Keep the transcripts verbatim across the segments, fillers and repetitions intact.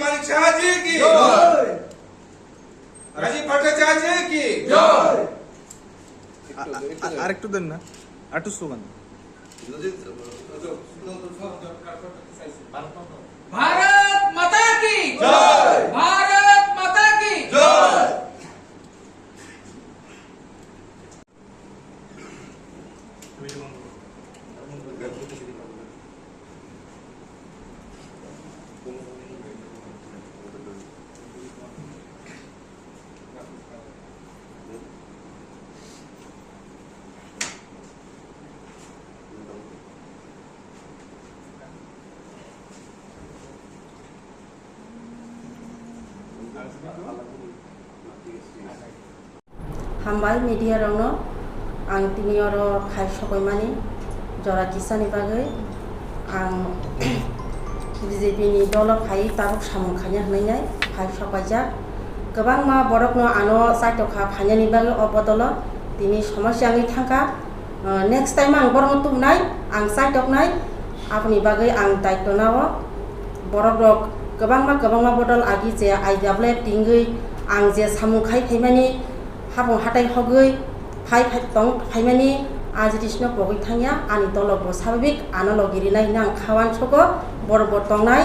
মানিক সাহা জি কি জয়। রাজীব ভট্টাচার্য জি কি জয়। আ-, আ-, আ-, আরেকটু দেন না, আরেকটু স্লোগান। ভারত মাতা কি জয়। ভারত মাতা কি জয়। Hambai media rokno ang tini oro phai sokoimani jora kisani bagwi ang B J P ni dolo phai tabuk samung khaina hwnwi nai phai sokaijak. Kwbangma borokno ano chaitokha phainani bagwi o bodolo tini somosya wngwi thangkha. Uh, next time ang borokno tubunai, ang chaitoknai, aboni bagwi ang daityo nao. Borok rok kwbangma kwbangma bodol agi je I W F tingwi ang je samung khai phaimani, hapung hatai hogwi phai phai tong phaimani, a jinisno pogwi thangya, ani dolok bo sababik ano logi rinai hinwi ang kha uansugo, borok bo tongnai,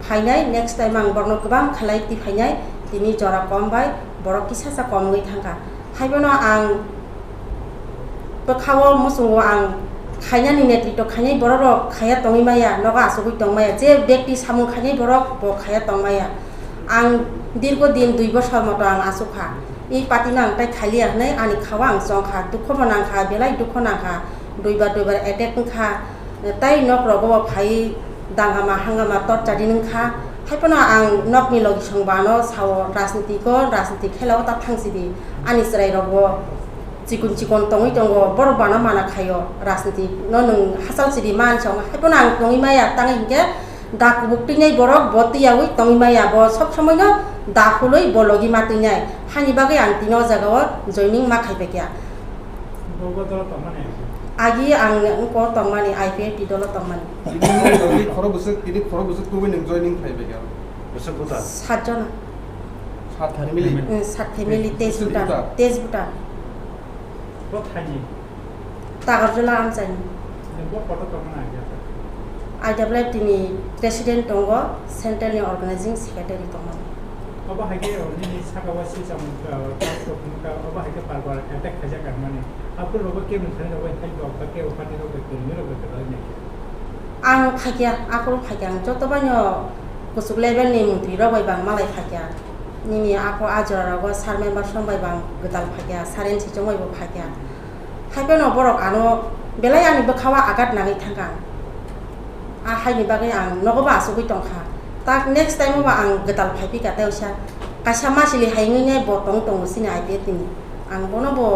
phainai, next time ang borokno kwbang khlai twi phainai, tini jora kom bai borok kisa sa kom wngwi thangkha. Haibono ang bwkhao muchungo ang khainani netrito khainai borok rok khaiya tongwi maya, nogo achugwi tong maya, je bekti samung khainai borok bo khaiya tong maya. Ang dirgo din dui bosor moto ang achukha. I party no ang tai khaliya hwnwi ani khao ang chongkha, dukho bo nangkha, belai dukho nangkha, duibar duibar attack wngkha. Tai nok rogo bo phai dangama hangama torture ring kha. Haiphano ang nokni logisong bano sao rajniti ko rajniti khelao ta thangsidi. Ani chwrai rok bo chikon chikon tongwi tongo, borok bano mana khaio, rajniti no nwng hachal sidi man song. Haiphano ang tongwi maya tangwi hinkhe da kubuk twinai borok bo twiyawi tongwi maya, bo sob somoi no da hulwi bo logi ma twinai. Hani bagwi ang tini o jaga o joining ma khaibaikha. Bo, bo dolo tongmani? Agi ang wngko tongmani, I P F T dolo tongmani. Tini khoro bwswk, tini khoro bwswk tubui nwng joining khai bai kha? Bwswk buta? Sat jona. Sat family? Hmm, sat family, Tej Bhutan. Tej Bhutan. Tej Bhutan. Bo thaini? Tagarjala amchaini. Bo kotor tongmani agi? I W F T ni president tongo, central ni organizing secretary tongo. Obo hai khe nini saka o silchar, uh, passport phunukha, obo hai khe bar bar attack khaijak ang mani. Aphuru rogo khe mungthani rogo help rok ba khe party rok bai kwrwini rok bai kwrwini. Ang phaikya, aphuru phaikya, ang joto baino kuchuk level ni mantri rok bai bang malai phaikya. Nini apho a jora rogo sir member song bai bang gwdal phaikya, sir M C chong bai bo phaikya. Haiphano borok ano belai ani bwkhao agat nangwi thangkha. A haini bagwi ang nogo bo achugwi tongkha. Tak next time o bo ang gwdal phaiphikha tei usa kaisa masili hai wngwi nai bo tong tongo chini I P F T ni. Ang bono bo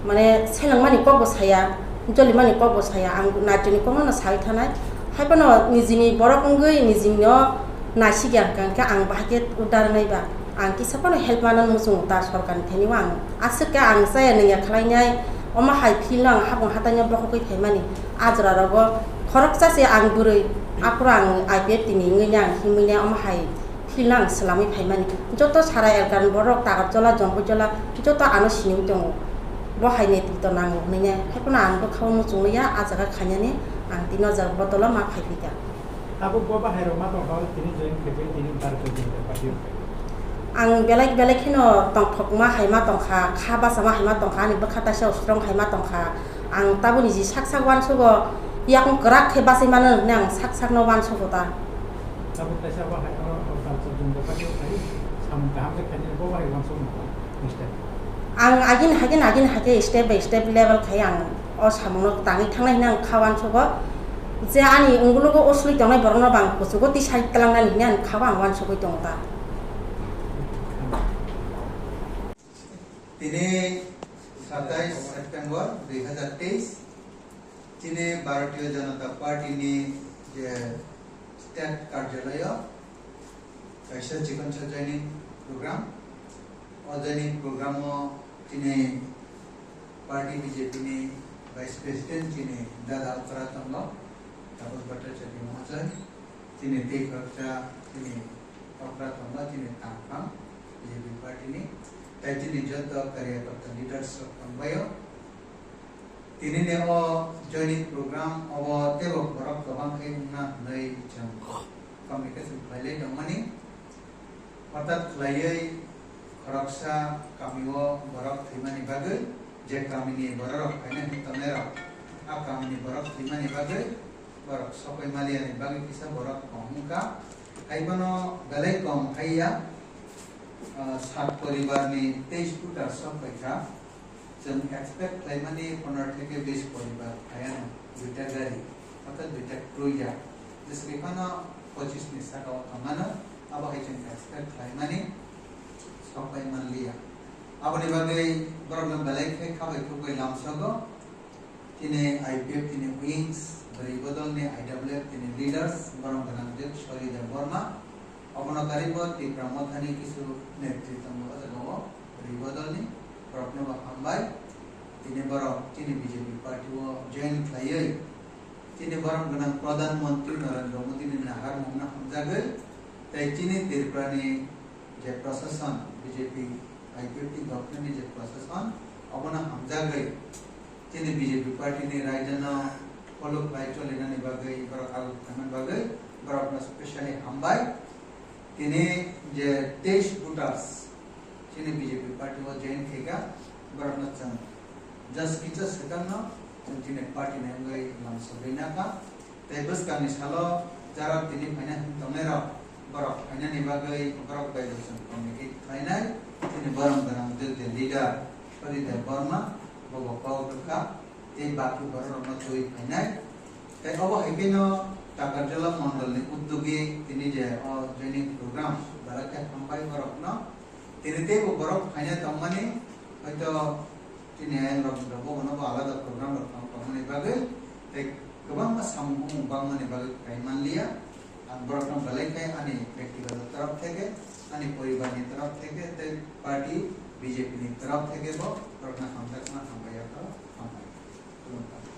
mane selengmani kok bo saya, jolimani kok bo saya, ang naitoni kokno no sawi thanai. Haiphano nijini borok wngwi nijini no naisikya hwnkha hwnkhe ang bahai khe udar wngnai ba. Ang kisa phano help manani muchungo ta sorkarni thani o ang aswk khe ang chaya nungya khlainai, omo hai feel no ang hapung hatai no bokhogwi phaimani. A jora rogo khoroksa se ang bwrwi, aphuru ang I P F T ni wngwi nai ang himwi nai omo hai feel no ang swlamwi phaimani. Joto sara elkani borok Tagarjala, Jompuijala joto ano siniwi tongo. Bo hai netrito nango hwnwi nai. Haiphano ang bwkhao muchung liya, a jaga khainani ang tini o jaga bodolo ma phaiphikha. Abo bo bahai rok ma tongkha, tini join khaikhe tini Bharatiya Janata Party o. Ang belai belai kheno tongthokma hai ma tongkha, kha bachama hai ma tongkha, ani bwkha taisa strong hai ma tongkha. Ang taboni ji sak sak uansugo, yakung kwrak khe bachai mano hwnwi ang sak sakno uansugo ta. Tabuk kaisa bahai o, o Bharatiya Janata Party o khai samung kaham khe khainai, bo bahai uansukma. Ang agini hagin agini hake step by step level khai ang o samungno tangwi thangnai hwnwi ang kha uansugo, je ani ungulugo o sului tongnai borokno bo ang kuchugo tisai tlangnani hwnwi ang kha o ang uansugwi tongo ta. Tini satais September dui hazar teis, chini Bharatiya Janata Party ni je state karjalayo kaisa chikon sa joining program. O joining program o chini party B J P ni Vice President chini dada okra tongo, Tapas Bhattacharya Mahoday, chini tei khoroksa chini Tei chini joto karyakarta leaders rok tongbaio. Tini ni o joining program obo teibo borok kwbang khe wngna hwnwi chwng communication khlailai tongmani. Hothat khlaiwi khoroksa kamio borok thwimani bagwi, je kamini bororok phaina hwn tongnai rok, a kamini borok thwimani bagwi borok sokoi maliani bagwi kisa borok kom wngkha. Haiphano belai kom haiya, ah, sat poribarni teis voter sok paikha. Chwng expect khlaimani pondro theke bis poribar phaiano duita gari, orthat duita kwrwi ya. Jesa phano pochis ni saka o thangmano, abo hai chwng expect khlaimani sok pai manliya. Aboni bagwi borokno belai khe khabai khukbai lamsogo. Tini I P F tini wings, bwrwi bodolni I W F tini leaders, borom gwnang Deb Sori Debbarma. Obono karibo Tipra Mothani kisu netri tongo o jagao, bwrwi bodolni, borokno bo hambai. Tini borok chini B J P party o join khlaiwi, chini borom gwnang Pradhan Mantri Narendra Modi ni nahar mungno hamjagwi, tei chini Tripura ni je prashasan, B J P I P F T government ni je prashasan, obono hamjagwi chini B J P party ni raijano follow khlai cholinani bagwi, borok aguk thangnani bagwi borokno specially hambai. Tini je teis voters chini B J P party o join khaikha, borokno chwng just kisa swkangno chwng chini party ni wngwi lamsogwi nakha. Tei bwskangni salo jara tini phaina hwn tongnairok, borok phainani bagwi borok bai bo chwng communicate khlainai. Chini borom gwnang Deb leader Sori Debbarma, bo bo kok rwkha, tei baki bororokno twiwi phainai. Tei obo hai kheno Takarjala mondolni uddogi tini je o joining program belai khe hambai borokno. Tini teibo borok phaina tongmani, hoito tini ayang rok bono bo alada program rok tong tongmani bagwi, tei kwbangma samung bumung bangmani bagwi khlai manliya. Ang borokno belai khe ani byaktigoto taraf theke, ani poribarni taraf theke, tei party B J P ni taraf theke bo borokno hamjakma hambai ya, hambai. Khulumkha.